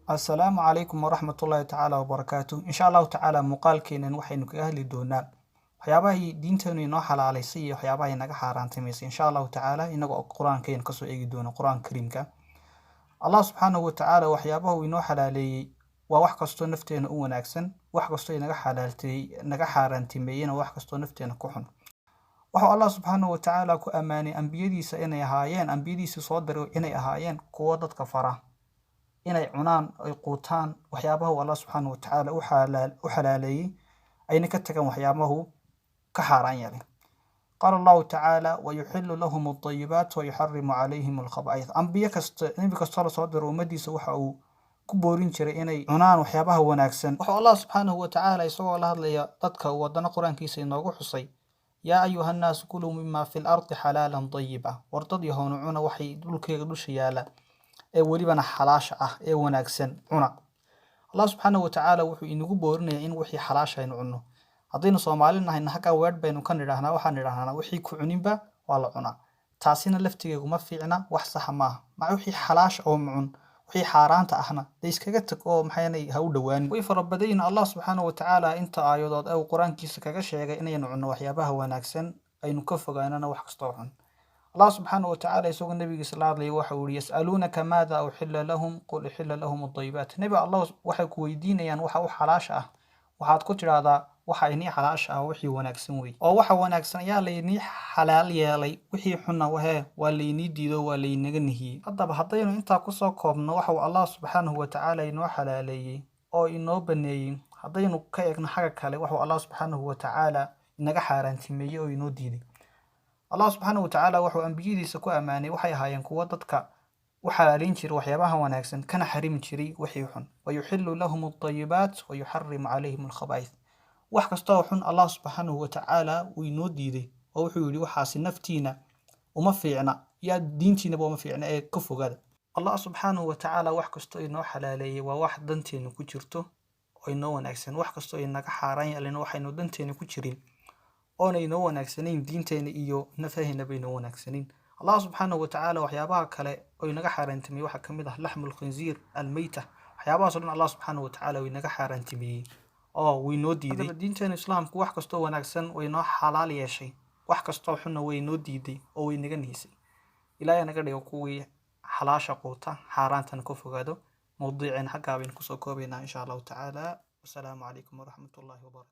Assalaamu calaykum waraxmatullaahi tacaala wabarakaatu. Insha Allahu tacaala muuqaalkeenan waxaynu kaga hadli doonaa waxyaabahay diinteenu inoo xalaalaysay iyo waxyaabahay naga xaaraantamaysay, insha Allahu tacaala, inagoo qur-aankeena kasoo eegi doono Qur-aanka Kariimka. Allah subxaanahu watacaala waxyaabaha uu inoo xalaaleeyey waa wax kastoo nafteena u wanaagsan, wax kastoo inaga xalaaltay naga xaaraantimeeyena wax kastoo nafteena ku xun. Wuxuu Allah subxaanahu watacaala ku ammaanay ambiyadiisa inay ahaayeen, ambiyadiisa soo diray inay ahaayeen kuwo dadka fara inay cunaan, ay quutaan waxyaabaha uu Allah subxaanahu watacaala u xalaaleeyey, ayna ka tagaan waxyaabahu ka xaaraan yeelay. Qaala Allahu tacaala: "Wayuxilu lahum aldayibaat wayuxarimu calayhim alkhabaa'ith." Ambiyo kasta, nebi kastoo lasoo diro, ummadiisa waxa uu ku boorin jiray inay cunaan waxyaabaha wanaagsan. Wuxuu Allah subxaanahu watacaala, isagoo la hadlaya dadka, uu haddana Qur-aankiisa inoogu xusay: "Yaa ayuha nnaasu kuluu mima fi lardi xalaalan dayiba." War dad yahoonu, cuna waxay dhulkeega dusha yaala ee welibana xalaasha ah ee wanaagsan cuna. Allah subxaanahu watacaala wuxuu inagu boorinayaa in wixii xalaasha aynu cunno. Haddaynu Soomaali nahayna, xaggaa weedh baynu ka nidhaahnaa, waxaan nidhaahnaa: "Wixii ku cuninba waa la cunaa." Taasina laftigeegu ma fiicna, wax saxa maaha. Maca wixii xalaasha oo cun, wixii xaaraanta ahna dee iskaga tag oo maxaynay ha u dhowaanin. Way fara badan yihiin Allah subxaanahu watacaala inta aayadood ee uu Qur-aankiisa kaga sheegay inaynu cunno waxyaabaha wanaagsan, aynu ka fogaanana wax kastoo xun. Allah subxaanahu watacaala isagoo nabigiisa la hadlaya waxa uu yihi: "Yas'aluunaka maada uxilla lahum qul uxilla lahum adayibaat." Nebi Allah, waxay ku weydiinayaan waxa u xalaasha ah. Waxaad ku tidhaahdaa: waxa inii xalaasha ah wixii wanaagsan wey, oo waxa wanaagsan ayaa laynii xalaal yeelay, wixii xunna wahee waa laynii diido, waa laynaga nihiyey. Haddaba haddaynu intaa kusoo koobno waxa uu Allah subxaanahu watacaala inoo xalaaleeyey oo inoo baneeyey, haddaynu ka eegno xagga kale waxuu Allah subxaanahu watacaala inaga xaaraantimeeyey oo inoo diiday, Allah subxaanahu watacaala wuxuu ambiyadiisa ku ammaanay waxay ahaayeen kuwo dadka u xalaaleyn jiray waxyaabaha wanaagsan, kana xarimi jiray wixii xun. "Wayuxilu lahum aldayibaat wayuxarimu calayhim alkhabaa'ith." Wax kasta oo xun Allah subxaanahu watacaala wuu inoo diiday, oo wuxuu yidhi: waxaasi naftiina uma fiicna, yaa diintiinaba uma fiicna, ee ka fogaada. Allah subxaanahu watacaala wax kastoo inoo xalaaleeyey waa wax danteenu ku jirto oo inoo wanaagsan. Wax kastoo inaga xaaraan yeelin waxaynu danteena ku jirin oona inoo wanaagsanayn, diinteena iyo nafaheennaba inoo wanaagsanayn. Allah subxaanahu watacaala waxyaabaha kale oo inaga xaaraantimeeyey waxaa kamid ah laxmu lkhinziir, almeyta. Waxyaabahaas oo dhan Allah subxaanahu watacaala uu inaga xaaraantimeeyey oo wuu inoo diiday. Diinteena Islaamku wax kastoo wanaagsan way inoo xalaal yeeshay, wax kastoo xunna way inoo diiday oo way inaga nihisay. Ilaahay naga dhigo kuwii xalaasha quuta, xaaraantana ka fogaado. Mowdiiceen xaggaa baynu kusoo koobaynaa, insha Allahu tacaala. Wasalaamu calaykum waraxmatullaahi wabarakatu.